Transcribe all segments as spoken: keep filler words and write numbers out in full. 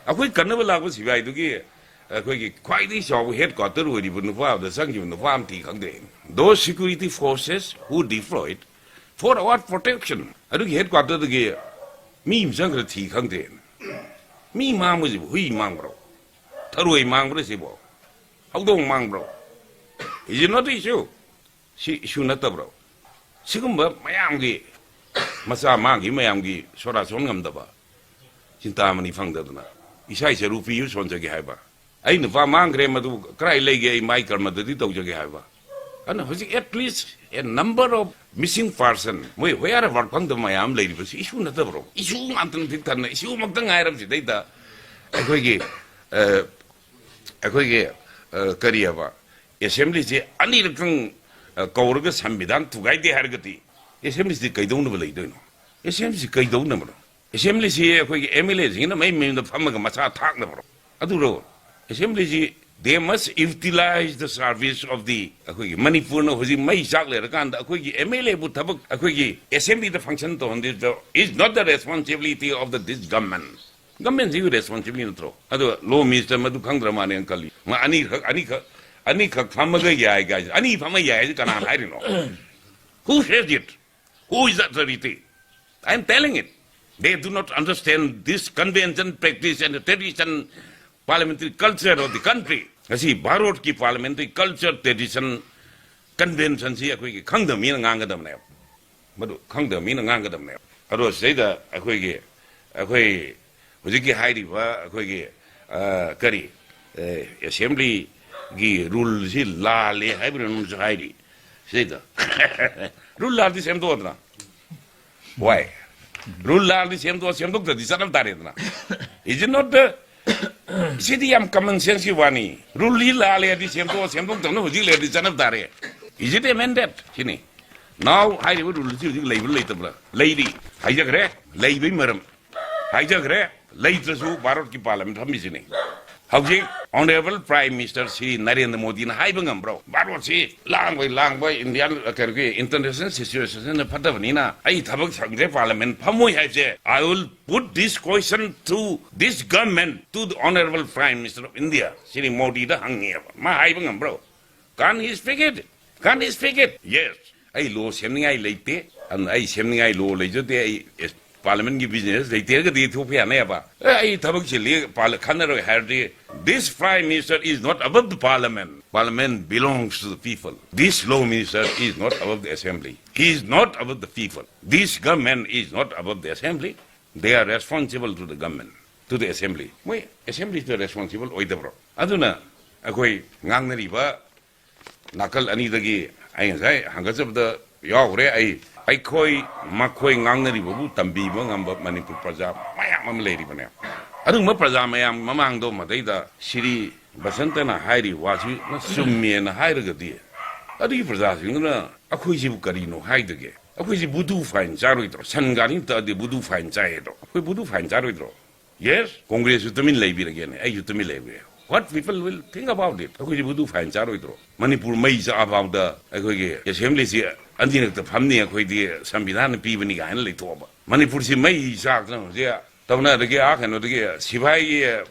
ꯑꯩꯈꯣꯏ ꯀꯟꯅꯕ ꯂꯥꯛꯄ ꯁꯤꯐꯥꯏꯗꯨꯒꯤ ꯑꯩꯈꯣꯏꯒꯤ ꯈ꯭ꯋꯥꯏꯗꯒꯤ ꯆꯥꯎꯕ headquarter ꯑꯣꯏꯔꯤꯕ ꯅꯨꯄꯥ ꯑꯗꯨꯗ ꯆꯪꯈꯤꯕ ꯅꯨꯄꯥ ꯑꯃ ꯊꯤ ꯈꯪꯗ꯭ꯔꯦ꯫ Those security forces who deployed for our protection, ꯑꯗꯨꯒꯤ headquarterꯗꯒꯤ ꯃꯤ ꯑꯃ ꯆꯪꯈ꯭ꯔ ꯊꯤ ꯈꯪꯗ꯭ꯔꯦ꯫ ꯃꯤ ꯃꯥꯡꯕꯁꯤꯕꯨ ꯍꯨꯏ ꯃꯥꯡꯕ꯭ꯔꯣ? ꯊꯔꯣꯏ ꯃꯥꯡꯕ꯭ꯔꯣ ꯁꯤꯕꯣ? ꯍꯧꯗꯣꯡ ꯃꯥꯡꯕ꯭ꯔꯣ? Is it not issue? ꯁꯤ issue ꯅꯠꯇꯕ꯭ꯔꯣ? ꯁꯤꯒꯨꯝꯕ ꯃꯌꯥꯝꯒꯤ ꯃꯆꯥ ꯃꯥꯡꯈꯤ ꯃꯌꯥꯝꯒꯤ ꯁꯣꯔꯥ ꯁꯣꯟ ꯉꯝꯗꯕ, ꯆꯤꯟꯇꯥꯃꯅꯤ ꯐꯪꯗꯗꯅ ꯏꯁꯥ ꯏꯆꯔꯨ ꯄꯤꯌꯨ ꯁꯣꯟꯖꯒꯦ ꯍꯥꯏꯕ, ꯑꯩ ꯅꯨꯄꯥ ꯃꯥꯡꯈ꯭ꯔꯦ ꯃꯗꯨ ꯀꯗꯥꯏ ꯂꯩꯒꯦ ꯑꯩ ꯃꯥꯏ ꯀꯔꯃꯗꯗꯤ ꯇꯧꯖꯒꯦ ꯍꯥꯏꯕ꯫ ꯑꯗꯨꯅ ꯍꯧꯖꯤꯛ at least a number of missing person, ꯃꯣꯏ wherever ꯐꯪꯗꯕ ꯃꯌꯥꯝ ꯂꯩꯔꯤꯕꯁꯤ issue ꯅꯠꯇꯕ꯭ꯔꯣ? Issue ꯉꯥꯛꯇꯅ ꯄꯤꯛ ꯊꯟꯅ issue ꯃꯛꯇ ꯉꯥꯏꯔꯕꯁꯤꯗꯩꯗ ꯑꯩꯈꯣꯏꯒꯤ ꯑ, ꯑꯩꯈꯣꯏꯒꯤ ꯑ, ꯀꯔꯤ ꯍꯥꯏꯕ, assemblyꯁꯦ ꯑꯅꯤꯔꯛꯇꯪ ꯑ, ꯀꯧꯔꯒ ꯁꯪꯕꯤꯙꯥꯟ ꯊꯨꯒꯥꯏꯗꯦ ꯍꯥꯏꯔꯒꯗꯤ assemblyꯁꯤꯗꯤ ꯀꯩꯗꯧꯅꯕ ꯂꯩꯗꯣꯏꯅꯣ? Assemblyꯁꯤ ꯀꯩꯗꯧꯅꯕꯅꯣ? Assemblyꯁꯤ ꯑꯩꯈꯣꯏꯒꯤ MLAꯁꯤꯡꯅ ꯃꯩ ꯃꯌꯨꯝꯗ ꯐꯝꯃꯒ ꯃꯁꯥ ꯊꯥꯛꯅꯕ꯭ꯔꯣ? ꯑꯗꯨꯔꯣ? Assemblyꯁꯤ they must utilize the service of the, ꯑꯩꯈꯣꯏꯒꯤ ꯃꯅꯤꯄꯨꯔꯅ ꯍꯧꯖꯤꯛ ꯃꯩ ꯆꯥꯛ ꯂꯩꯔꯀꯥꯟꯗ ꯑꯩꯈꯣꯏꯒꯤ MLAꯕꯨ ꯊꯕꯛ ꯑꯩꯈꯣꯏꯒꯤ assemblyꯗ function ꯇꯧꯍꯟꯗꯣꯏꯗꯣ is not the responsibility of the this government. Governmentꯁꯤꯒꯤ responsibility ꯅꯠꯇ꯭ꯔꯣ? ꯑꯗꯣ law minister ꯃꯗꯨ ꯈꯪꯗ꯭ꯔ ꯃꯥꯅꯦꯅ ꯈꯜꯂꯤ꯫ ꯃꯥ ꯑꯅꯤꯈꯛ ꯑꯅꯤꯈꯛ ꯑꯅꯤꯈꯛ ꯐꯝꯃꯒ ꯌꯥꯏ ꯀꯥꯏꯁꯦ, ꯑꯅꯤ ꯐꯝꯃ ꯌꯥꯏ ꯍꯥꯏꯁꯦ ꯀꯅꯥꯅ ꯍꯥꯏꯔꯤꯅꯣ? Who says it? Who is the authority? I am telling it. They do not understand this convention, practice and the tradition, parliamentary culture of the country. ꯉꯁꯤ ꯚꯥꯔꯠꯀꯤ parliamentary culture, tradition, conventionꯁꯤ ꯑꯩꯈꯣꯏꯒꯤ ꯈꯪꯗꯕ ꯃꯤꯅ ꯉꯥꯡꯒꯗꯕꯅꯦꯕ꯫ ꯃꯗꯨ ꯈꯪꯗꯕ ꯃꯤꯅ ꯉꯥꯡꯒꯗꯕꯅꯦꯕ꯫ ꯑꯗꯣ ꯁꯤꯗꯩꯗ ꯑꯩꯈꯣꯏꯒꯤ, ꯑꯩꯈꯣꯏ ꯍꯧꯖꯤꯛꯀꯤ ꯍꯥꯏꯔꯤꯕ ꯑꯩꯈꯣꯏꯒꯤ, ꯑ, ꯀꯔꯤ, ꯑ, assemblyꯒꯤ ruleꯁꯤ ꯂꯥꯜꯂꯦ ꯍꯥꯏꯕ ꯑꯃꯁꯨ ꯍꯥꯏꯔꯤ꯫ ꯁꯤꯗꯩꯗ rule ꯂꯥꯜꯂꯗꯤ ꯁꯦꯝꯗꯣꯛꯑꯗꯅ꯫ Why? Rule ꯂꯥꯜꯂꯗꯤ ꯁꯦꯝꯗꯣꯛ, ꯁꯦꯝꯗꯣꯛꯇ꯭ꯔꯗꯤ ꯆꯠꯅꯕ ꯇꯥꯔꯦꯗꯅ꯫ Is it not the, ꯁꯤꯗꯤ ꯌꯥꯝ common senseꯀꯤ ꯋꯥꯅꯤ꯫ Ruleꯁꯤ ꯂꯥꯜꯂꯦ ꯍꯥꯏꯗꯤ ꯁꯦꯝꯗꯣꯛ, ꯁꯦꯝꯗꯣꯛꯇꯕꯅ ꯍꯧꯖꯤꯛ ꯂꯩꯔꯗꯤ ꯆꯠꯅꯕ ꯇꯥꯔꯦ꯫ Is it amended? ꯁꯤꯅꯤ꯫ Now ꯍꯥꯏꯔꯤꯕ ruleꯁꯤ ꯍꯧꯖꯤꯛ ꯂꯩꯕ꯭ꯔꯥ ꯂꯩꯇꯕ꯭ꯔꯥ? ꯂꯩꯔꯤ꯫ ꯍꯥꯏꯖꯈ꯭ꯔꯦ꯫ ꯂꯩꯕꯩ ꯃꯔꯝ ꯍꯥꯏꯖꯈ꯭ꯔꯦ꯫ ꯂꯩꯇ꯭ꯔꯁꯨ ꯚꯥꯔꯠꯀꯤ parliament ꯐꯝꯃꯤꯁꯤꯅꯤ꯫ ꯍꯧꯖꯤꯛ Honourable Prime Minister Shri Narendra ꯃꯣꯗꯤꯅ ꯍꯥꯏꯕ ꯉꯝꯕ꯭ꯔꯣ? ꯚꯥꯔꯠꯁꯤ ꯂꯥꯡꯕꯩ ꯂꯥꯡꯕ, ꯏꯟꯗꯤꯌꯥ, ꯀꯩꯅꯣꯒꯤ international situation ꯐꯠꯇꯕꯅꯤꯅ ꯑꯩ ꯊꯕꯛ ꯁꯪꯗ꯭ꯔꯦ, Parliament ꯐꯝꯃꯣꯏ ꯍꯥꯏꯕꯁꯦ, "I will put this question to this government, to the Honourable Prime Minister of India", Shri ꯃꯣꯗꯤꯗ ꯍꯪꯉꯦꯕ꯫ ꯃꯥ ꯍꯥꯏꯕ ꯉꯝꯕ꯭ꯔꯣ? Can he speak it? Can he speak it? Yes. ꯑꯩ law ꯁꯦꯝꯅꯤꯡꯉꯥꯏ ꯂꯩꯇꯦ꯫ ꯑꯗꯨꯅ ꯑꯩ ꯁꯦꯝꯅꯤꯡꯉꯥꯏ law ꯂꯩꯖꯗꯦ꯫ ꯑꯩ ꯑꯦ, Parliamentꯀꯤ business ꯂꯩꯇꯦ ꯍꯥꯏꯔꯒꯗꯤ ꯊꯣꯛꯄ ꯌꯥꯅꯦꯕ꯫ ꯑꯦ, ꯑꯩ ꯊꯕꯛ ꯆꯤꯜꯂꯤ, ꯄꯥꯔꯂ-, ꯈꯟꯅꯔꯣꯏ ꯍꯥꯏꯔꯗꯤ, "This Prime Minister is not above the Parliament. Parliament belongs to the people. This Law Minister is not above the Assembly. He is not above the people. This government is not above the Assembly. They are responsible to the government, to the Assembly." ꯃꯣꯏ Assemblyꯗ responsible ꯑꯣꯏꯗꯕ꯭ꯔꯣ? ꯑꯗꯨꯅ ꯑꯩꯈꯣꯏ ꯉꯥꯡꯅꯔꯤꯕ ꯅꯥꯀꯜ ꯑꯅꯤꯗꯒꯤ ꯑꯩ ꯉꯁꯥꯏ ꯍꯪꯒꯠꯆꯕꯗ ꯌꯥꯎꯈ꯭ꯔꯦ꯫ ꯑꯩ, ꯑꯩꯈꯣꯏ ꯃꯈꯣꯏ ꯉꯥꯡꯅꯔꯤꯕꯕꯨ ꯇꯝꯕꯤꯕ ꯉꯝꯕ ꯃꯅꯤꯄꯨꯔ ꯄ꯭ꯔꯖꯥ ꯃꯌꯥꯝ ꯑꯃ ꯂꯩꯔꯤꯕꯅꯦ꯫ ꯑꯗꯨꯒꯨꯝꯕ ꯄ꯭ꯔꯖꯥ ꯃꯌꯥꯝ ꯃꯃꯥꯡꯗꯣ ꯃꯗꯩꯗ ꯁ꯭ꯔꯤ ꯕꯁꯟꯇꯅ ꯍꯥꯏꯔꯤ ꯋꯥꯁꯤ ꯆꯨꯝꯃꯦꯅ ꯍꯥꯏꯔꯒꯗꯤ, ꯑꯗꯨꯒꯤ ꯄ꯭ꯔꯖꯥꯁꯤꯡꯗꯨꯅ ꯑꯩꯈꯣꯏꯁꯤꯕꯨ ꯀꯔꯤꯅꯣ ꯍꯥꯏꯗꯒꯦ? ꯑꯩꯈꯣꯏꯁꯤ ꯕꯨꯗꯨ fine ꯆꯥꯔꯣꯏꯗ꯭ꯔꯣ? ꯁꯟ ꯒꯥꯔꯤ ꯇꯛꯑꯗꯤ ꯕꯨꯗꯨ fine ꯆꯥꯏꯌꯦꯗꯣ? ꯑꯩꯈꯣꯏ ꯕꯨꯗꯨ fine ꯆꯥꯔꯣꯏꯗ꯭ꯔꯣ? Yes, ꯀꯣꯡꯒ꯭ꯔꯦꯁꯁꯨ ꯇꯨꯃꯤꯟ ꯂꯩꯕꯤꯔꯒꯦꯅꯦ, ꯑꯩꯁꯨ ꯇꯨꯃꯤꯟ ꯂꯩꯕꯤꯔꯒꯦ꯫ What people will think about it? ꯑꯩꯈꯣꯏꯁꯦ ꯕꯨꯗꯨ fine ꯆꯥꯔꯣꯏꯗ꯭ꯔꯣ? ꯃꯅꯤꯄꯨꯔ ꯃꯩ ꯆꯥꯛꯑ ꯐꯥꯎꯗ ꯑꯩꯈꯣꯏꯒꯤ Assemblyꯁꯤ ꯑꯅꯤꯔꯛꯇ ꯐꯝꯅꯤ, ꯑꯩꯈꯣꯏꯗꯤ ꯁꯪꯕꯤꯙꯥꯟꯅ ꯄꯤꯕꯅꯤ ꯀꯥꯏꯅ ꯂꯩꯊꯣꯛꯑꯕ꯫ ꯃꯅꯤꯄꯨꯔꯁꯤ ꯃꯩ ꯆꯥꯛꯇꯅ ꯍꯧꯖꯤꯛ ꯇꯧꯅꯗꯒꯤ, ꯑꯥ, ꯀꯩꯅꯣꯗꯒꯤ, ꯁꯤꯐꯥꯏꯒꯤ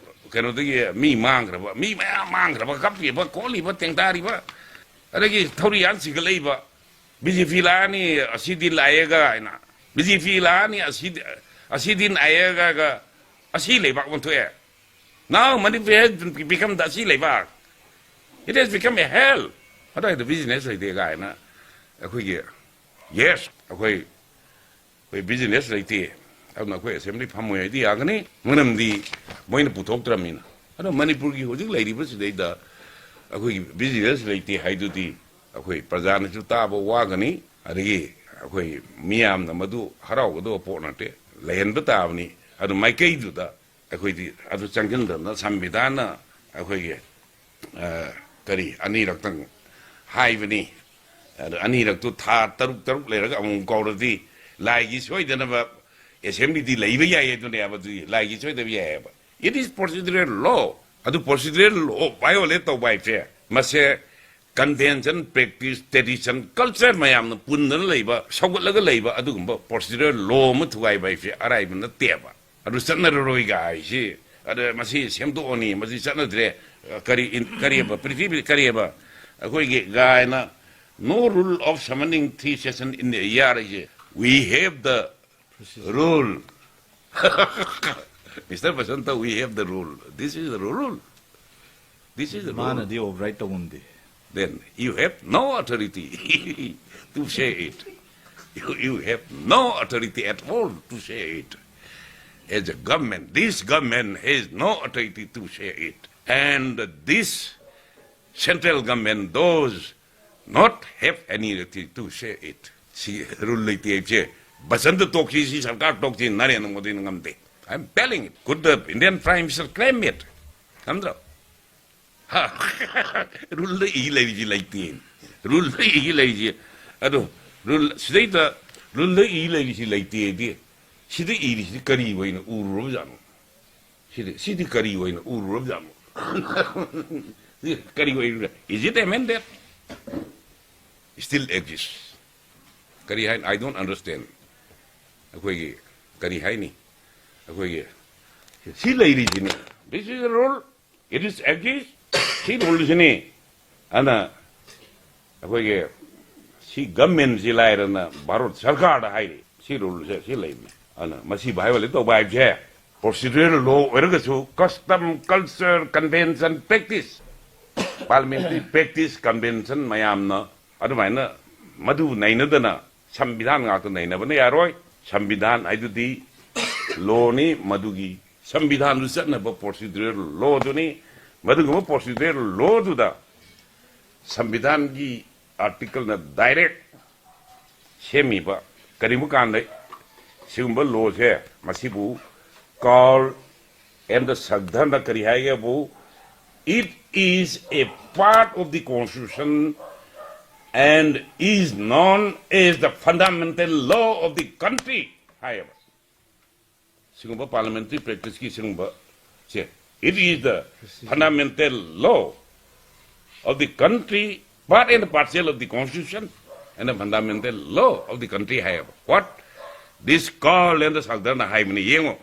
ꯀꯩꯅꯣꯗꯒꯤ ꯃꯤ ꯃꯥꯡꯈ꯭ꯔꯕ, ꯃꯤ ꯃꯌꯥꯝ ꯃꯥꯡꯈ꯭ꯔꯕ, ꯀꯞꯄꯤꯕ, ꯈꯣꯠꯂꯤꯕ, ꯇꯦꯡꯇꯥꯔꯤꯕ, ꯑꯗꯒꯤ ꯊꯧꯔꯤ ꯌꯥꯟ ꯆꯤꯡꯈꯠꯂꯛꯏꯕ꯫ ꯕꯤ ꯖꯦ ꯄꯤ ꯂꯥꯛꯑꯅꯤ, ꯑꯁꯤꯗꯤ ꯂꯥꯛꯑꯦꯒ ꯍꯥꯏꯅ꯫ ꯕꯤ ꯖꯦ ꯄꯤ ꯂꯥꯛꯑꯅꯤ, ꯑꯁꯤꯗꯤ, ꯑꯁꯤꯗꯤ ꯂꯥꯛꯑꯦꯒ, ꯑꯁꯤ ꯂꯩꯕꯥꯛ ꯑꯣꯟꯊꯣꯛꯑꯦ꯫ Now Manipur has become the ꯑꯁꯤ ꯂꯩꯕꯥꯛ꯫ It has become a hell. ꯑꯗꯨꯋꯥꯏꯗ business ꯂꯩꯇꯦ ꯀꯥꯏꯅ ꯑꯩꯈꯣꯏꯒꯤ, yes, ꯑꯩꯈꯣꯏ, ꯑꯩꯈꯣꯏ business ꯂꯩꯇꯦ꯫ ꯑꯗꯨꯅ ꯑꯩꯈꯣꯏ Assembly ꯐꯝꯃꯣꯏ ꯍꯥꯏꯗꯤ ꯌꯥꯒꯅꯤ, ꯃꯔꯝꯗꯤ ꯃꯣꯏꯅ ꯄꯨꯊꯣꯛꯇ꯭ꯔꯕꯅꯤꯅ꯫ ꯑꯗꯣ ꯃꯅꯤꯄꯨꯔꯒꯤ ꯍꯧꯖꯤꯛ ꯂꯩꯔꯤꯕꯁꯤꯗꯩꯗ ꯑꯩꯈꯣꯏꯒꯤ business ꯂꯩꯇꯦ ꯍꯥꯏꯗꯨꯗꯤ ꯑꯩꯈꯣꯏ ꯄ꯭ꯔꯖꯥꯅꯁꯨ ꯇꯥꯕ ꯋꯥꯒꯅꯤ, ꯑꯗꯒꯤ ꯑꯩꯈꯣꯏ ꯃꯤꯌꯥꯝꯅ ꯃꯗꯨ ꯍꯔꯥꯎꯒꯗꯕ ꯄꯣꯠ ꯅꯠꯇꯦ, ꯂꯩꯍꯟꯕ ꯇꯥꯕꯅꯤ꯫ ꯑꯗꯨ ꯃꯥꯏꯀꯩꯗꯨꯗ ꯑꯩꯈꯣꯏꯗꯤ ꯑꯗꯨ ꯆꯪꯁꯤꯟꯗꯅ ꯁꯪꯕꯤꯙꯥꯟꯅ ꯑꯩꯈꯣꯏꯒꯤ, ꯑ, ꯀꯔꯤ, ꯑꯅꯤꯔꯛꯇꯪ ꯍꯥꯏꯕꯅꯤ꯫ ꯑꯗꯨ ꯑꯅꯤꯔꯛꯇꯨ ꯊꯥ ꯇꯔꯨꯛ ꯇꯔꯨꯛ ꯂꯩꯔꯒ ꯑꯃꯨꯛ ꯀꯧꯔꯗꯤ ꯂꯥꯏꯒꯤ ꯁꯣꯏꯗꯅꯕ Assemblyꯗꯤ ꯂꯩꯕ ꯌꯥꯏ ꯑꯗꯨꯅꯦꯕ, ꯑꯗꯨꯗꯤ ꯂꯥꯏꯒꯤ ꯁꯣꯏꯗꯕ ꯌꯥꯏꯑꯕ꯫ It is procedural law. ꯑꯗꯨ procedural law violate ꯇꯧꯕ ꯍꯥꯏꯁꯦ, ꯃꯁꯦ convention, practice, tradition, culture ꯃꯌꯥꯝꯅ ꯄꯨꯟꯗꯅ ꯂꯩꯕ, ꯁꯧꯒꯠꯂꯒ ꯂꯩꯕ ꯑꯗꯨꯒꯨꯝꯕ procedural law ꯑꯃ ꯊꯨꯒꯥꯏꯕ ꯍꯥꯏꯁꯦ ꯑꯔꯥꯏꯕ ꯅꯠꯇꯦꯕ꯫ ꯑꯗꯨ ꯆꯠꯅꯔꯔꯣꯏꯒ ꯍꯥꯏꯁꯤ, ꯑꯗ ꯃꯁꯤ ꯁꯦꯝꯗꯣꯛꯑꯅꯤ, ꯃꯁꯤ ꯆꯠꯅꯗ꯭ꯔꯦ, ꯀꯔꯤ, ꯀꯔꯤꯑꯕ, ꯄ꯭ꯔꯤꯊꯤꯕꯤ ꯀꯔꯤꯑꯕ, ꯑꯩꯈꯣꯏꯒꯤ ꯒꯥꯏꯅ, "No rule of summoning three session in a year" ꯍꯥꯏꯁꯦ, "We have the rule." Mister Basanta, we have the rule. This is the rule. This is the rule. ꯃꯥꯅꯗꯤ override ꯇꯧ ꯉꯝꯗꯦ. Then you have no authority to say it. You, you have no authority at all to say it. As a government, this government has no authority to say it. And this central government does not have any authority to say it. ꯁꯤ rule ꯂꯩꯇꯦ ꯍꯥꯏꯕꯁꯦ, ꯕꯁꯟꯇ ꯇꯣꯛꯁꯤ, ꯁꯤ ꯁꯔꯀꯥꯔ ꯇꯣꯛꯁꯤ, ꯅꯔꯦꯟꯗ꯭ꯔ ꯃꯣꯗꯤꯅ ꯉꯝꯗꯦ꯫ I am telling it. Could the Indian Prime Minister claim it? ꯉꯝꯗ꯭ꯔꯣ? ꯍꯥ? Ruleꯗ E ꯂꯩꯔꯤꯁꯤ ꯂꯩꯇꯦ꯫ Ruleꯗ ꯏ ꯂꯩꯔꯤꯁꯤ, ꯑꯗꯣ rule ꯁꯤꯗꯩꯗ ruleꯗ ꯏ ꯂꯩꯔꯤꯁꯤ ꯂꯩꯇꯦꯗꯤ, ꯁꯤꯗ ꯏꯔꯤꯁꯤꯗꯤ ꯀꯔꯤ ꯑꯣꯏꯅ ꯎꯔꯨꯔꯕꯖꯥꯠꯅꯣ? ꯁꯤꯗꯤ, ꯁꯤꯗꯤ ꯀꯔꯤ ꯑꯣꯏꯅ ꯎꯔꯨꯔꯕꯖꯥꯠꯅꯣ? ꯁꯤ ꯀꯔꯤ ꯑꯣꯏꯔꯨꯔꯦ? Is it amended? Still exists. ꯀꯔꯤ ꯍꯥꯏꯅ? I don't understand. ꯑꯩꯈꯣꯏꯒꯤ ꯀꯔꯤ ꯍꯥꯏꯅꯤ? ꯑꯩꯈꯣꯏꯒꯤ ꯁꯤ ꯂꯩꯔꯤꯁꯤꯅꯤ꯫ This is the rule. It is exist. ꯁꯤ ruleꯁꯤꯅꯤ꯫ ꯑꯗꯨꯅ ꯑꯩꯈꯣꯏꯒꯤ ꯁꯤ governmentꯁꯤ ꯂꯥꯏꯔꯅ ꯚꯥꯔꯠ ꯁꯔꯀꯥꯔꯗ ꯍꯥꯏꯔꯤ꯫ ꯁꯤ ruleꯁꯦ ꯁꯤ ꯂꯩꯕꯅꯤ꯫ ꯑꯗꯨꯅ ꯃꯁꯤ violate ꯇꯧꯕ ꯍꯥꯏꯕꯁꯦ, procedural law ꯑꯣꯏꯔꯒꯁꯨ custom, culture, convention, practice, parliamentary practice, convention ꯃꯌꯥꯝꯅ ꯑꯗꯨꯃꯥꯏꯅ ꯃꯗꯨ ꯅꯩꯅꯗꯅ ꯁꯪꯕꯤꯙꯥꯟ ꯉꯥꯛꯇ ꯅꯩꯅꯕꯅ ꯌꯥꯔꯣꯏ꯫ ꯁꯪꯕꯤꯙꯥꯟ ꯍꯥꯏꯗꯨꯗꯤ lawꯅꯤ, ꯃꯗꯨꯒꯤ ꯁꯪꯕꯤꯙꯥꯟꯗꯨ ꯆꯠꯅꯕ procedural lawꯗꯨꯅꯤ꯫ ꯃꯗꯨꯒꯨꯝꯕ procedural lawꯗꯨꯗ ꯁꯪꯕꯤꯙꯥꯟꯒꯤ articleꯅ direct ꯁꯦꯝꯃꯤꯕ ꯀꯔꯤꯒꯨꯝꯕ ꯀꯥꯟꯗ ꯁꯤꯒꯨꯝꯕ lawꯁꯦ, ꯃꯁꯤꯕꯨ ꯀꯥꯔꯜ ꯑꯦꯟ ꯗ ꯁꯒꯗꯟꯗ ꯀꯔꯤ ꯍꯥꯏꯒꯦꯕꯨ, "It is a part of the constitution and is known as the fundamental law of the country" ꯍꯥꯏꯌꯦꯕ꯫ ꯁꯤꯒꯨꯝꯕ parliamentary practiceꯀꯤ ꯁꯤꯒꯨꯝꯕꯁꯦ It is the fundamental law of the country, part and parcel of the constitution and the fundamental law of the country ꯍꯥꯏꯌꯦꯕ꯫ What this call and the ꯁꯪꯕꯤꯙꯥꯟꯅ ꯍꯥꯏꯕꯅꯤ ꯌꯦꯡꯉꯣ꯫